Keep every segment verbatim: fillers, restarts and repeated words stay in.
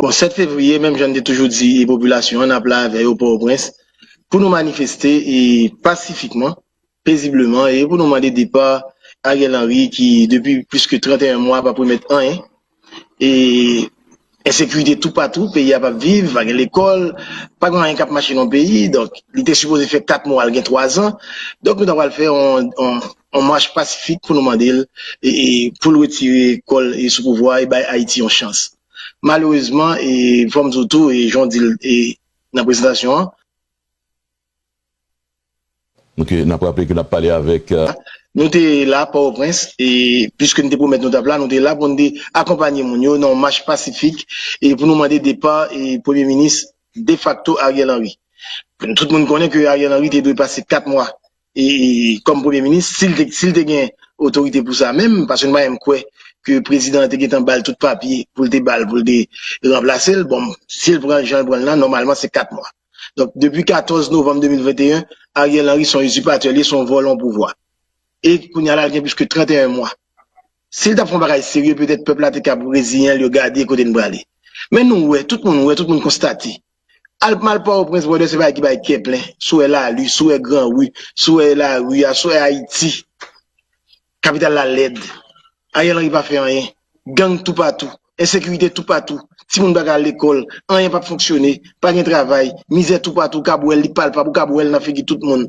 Bon, sèt fevriye, menm jan n te toujou di e popilasyon an, n ap la avè yo Pòtoprens pou nou manifeste e pasifikman, pezibleman, e pou nou mande depa Ariel Henry ki, depi plis ke trannteyen mwa, p ap remèt anyen. E ensekirite toupatou, peyi a p ap viv, pa gen lekòl, pa gen anyen k ap mache nan peyi. Donk, li te sipoze fè kat mwa, l gen twazan. Donk, nou ta pral fè yon, yon, yon mach pasifik pou nou mande l e, e pou l retire kò l e sou pouvwa e bay Ayiti yon chans. Malerezman, e fò m di w tou, e jan w di l e nan prezantasyon an, Ok, n ap raple ke n ap pale avèk. Nou te la, Pòtoprens, e piske n te pwomèt nou t ap la, nou te la pou n te akonpanye moun yo nan yon mach pasifik e pou nou mande depa e premye minis defakto Ariel Henry. Tout moun konnen ke Ariel Henry te dwe pase kat mwa e, e kòm premye minis, si l te, si l te gen otorite pou sa menm, paske nou pa menm kwè ke prezidan an te gentan ba l tout papye pou l te ba l, pou l te ranplase l. Bon, si l pran jan l pran l lan, nòmalman se kat mwa. Donk, depi katòz novanm de mil venteyen, Ariel Henry se yon izipatè, li se yon vòlò pouvwa. E kounye a la, l gen plis ke trannteyen mwa. Si l t ap fè yon bagay serye, petèt pèp la te kab reziyen l, yo gade kote n prale. Men nou wè, tout moun wè, tout moun konstate. Al mal Pòtoprens, brother, se bagay ki bay kè plen. Si w wè lari, si w wè gran ri, si w wè lari a, si w wè Ayiti. Kapital la lèd. Ariel Henry pa fè anyen. Gang toupatou. Ensekirite toupatou. Timoun pa ka al lekòl. Anyen p ap fonksyone. Pa gen travay. Mizè toupatou. Ou kab wè l, li palpab. Ou kab wè l nan figi tout moun.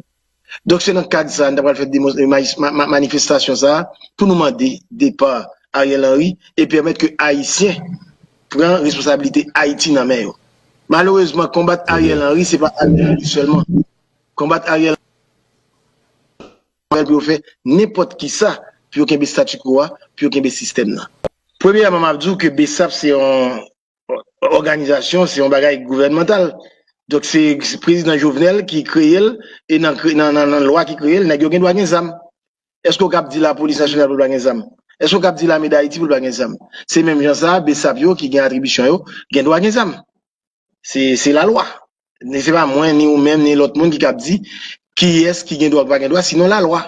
Donk, se nan kad sa a, n ta pral fè demo, ma, ma, ma, manifestasyon sa a pou nou mande depa Ariel Henry e pèmèt ke Ayisyen pran responsablite Ayiti nan men yo. Malerezman, konbat Ariel Henry, se pa Ariel Henry sèlman. Konbat Ariel Henry pou yo fè nenpòt ki sa pou yo kenbe statu quo a, pou yo kenbe sistèm nan. Premyèman, m ap di w ke BSAP se yon òganizasyon, se yon bagay gouvènmantal. Donk, se, se prezidan Jovenel ki kreye l, e nan, nan, nan, nan lwa ki kreye l, nèg yo gen dwa gen zam. Èske w kab di lapolis nasyonal pou l pa gen zam? Èske w kab di lame dayiti pou l pa gen zam? Se menm jan sa, BSAP yo ki gen atribisyon yo, gen dwa gen zam. Se, se lalwa. Se pa mwen, ni ou menm, ni lòt moun ki kab di kiyès ki gen dwa ou pa gen dwa, sinon lalwa.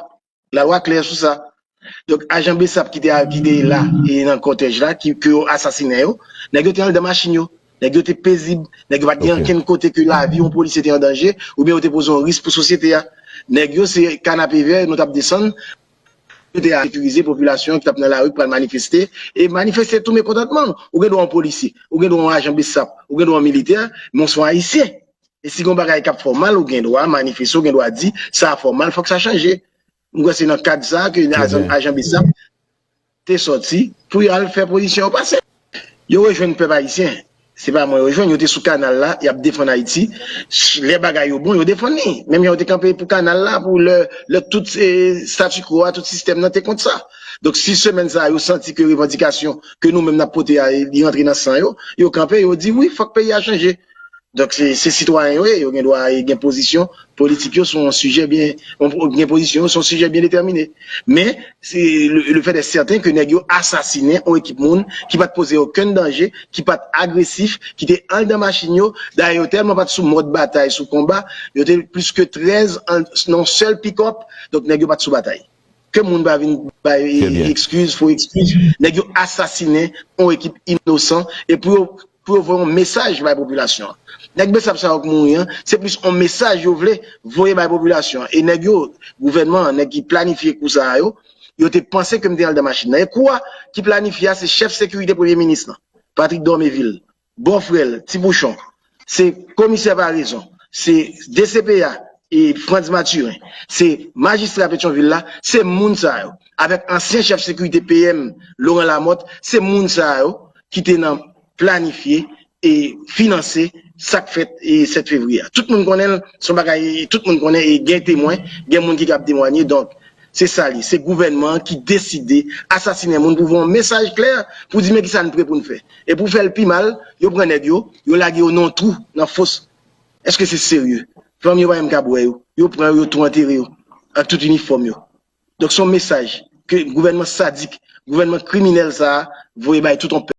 Lalwa klè sou sa. Donk, ajan BSAP ki te, ki te la e nan kòtèj la, ki, ke yo asasinen yo, nèg yo te anndan machin yo. Nèg yo te pezib. Nèg yo pa t gen ankenn kote ke lavi yon polisye te an danje, oubyen yo te poze yon risk pou sosyete a. Nèg yo se kanapevè, nou t ap desann, yo te sekirize popilasyon ki t ap nan lari, ki pral manifeste, e manifeste tou mekontantman. Ou gen dwa yon polisye, ou gen dwa yon ajan BSAP, ou gen dwa yon militè, men w se yon Ayisyen. E si gen yon bagay k ap fè w mal, ou gen dwa manifeste, ou gen dwa di, sa a fè w mal, fòk sa chanje. M kwè se nan kad sa a ke ajan, ajan BSAP te sòti pou y al fè pozisyon yo pase. Yo rejwenn pèp ayisyen. Se pa mwen yo jwenn, yo te sou kanal la, y ap defann Ayiti. Lè bagay yo bon, yo defann li. Menm jan yo te kanpe pou kanal la, pou lè, lè tout, eh, statu quo a, tout sistèm nan te kont sa. Donk, si semèn sa a, yo santi ke revandikasyon ke nou menm n ap pote a, li rantre nan san yo, yo kanpe, yo di, wi, fòk peyi a chanje. Donk, se, se sitwayen yo ye, yo gen dwa gen pozisyon politik yo sou yon sijè byen, gen pozisyon yo sou yon sijè byen detèmine. Men, se le, le fèt è sèten ke nèg yo asasinen yon ekip moun ki pa t poze okenn danje, ki pa t agresif, ki te anndan machin yo. Dayè, yo tèlman pa t sou mòd batay, sou konba, yo te plis ke trèz an, nan yon sèl pikòp, donk nèg yo pa t sou batay. Ke moun pa vin bay ekskiz, fo ekskiz. Nèg yo asasinen yon ekip inosan. E pou yo, pou yo voye yon mesaj bay popilasyon an. Nèg BSAP sa yo k mouri an, se plis yon mesaj yo vle voye bay popilasyon an. E nèg yo, gouvènman an, nèg ki planifye kou sa a yo, yo te panse ke m te anndan machin nan. E kou a ki planifye a, se chèf sekirite premye minis lan, Patrick Dormeville. Bòfrè l, Ti Pouchon, se komisè Paraison, se DCPA e Frantz Mathurin, se majistra Petyonvil la, se moun sa yo, avèk ansyen chèf sekirite PM Laurent Lamothe, se moun sa yo ki te nan planifye e finanse sa k fèt e sèt fevriye a. Tout moun konnen l, se yon bagay tout moun konnen e gen temwen, gen moun ki kab temwanye. Donk, se sa l ye. Se gouvènman an ki deside asasinen moun pou voye yon mesaj klè pou di men kisa n pre pou n fè. E pou fè l pi mal, yo pran nèg yo, yo lage yo nan yon twou, nan fos. Èske se serye? Fanmi yo pa menm kab wè yo. Yo pran yo, yo tou antere yo. Ak tout inifòm yo. Donk, se yon mesaj ke gouvènman sadik, gouvènman kriminèl sa a voye bay tout yon pèp.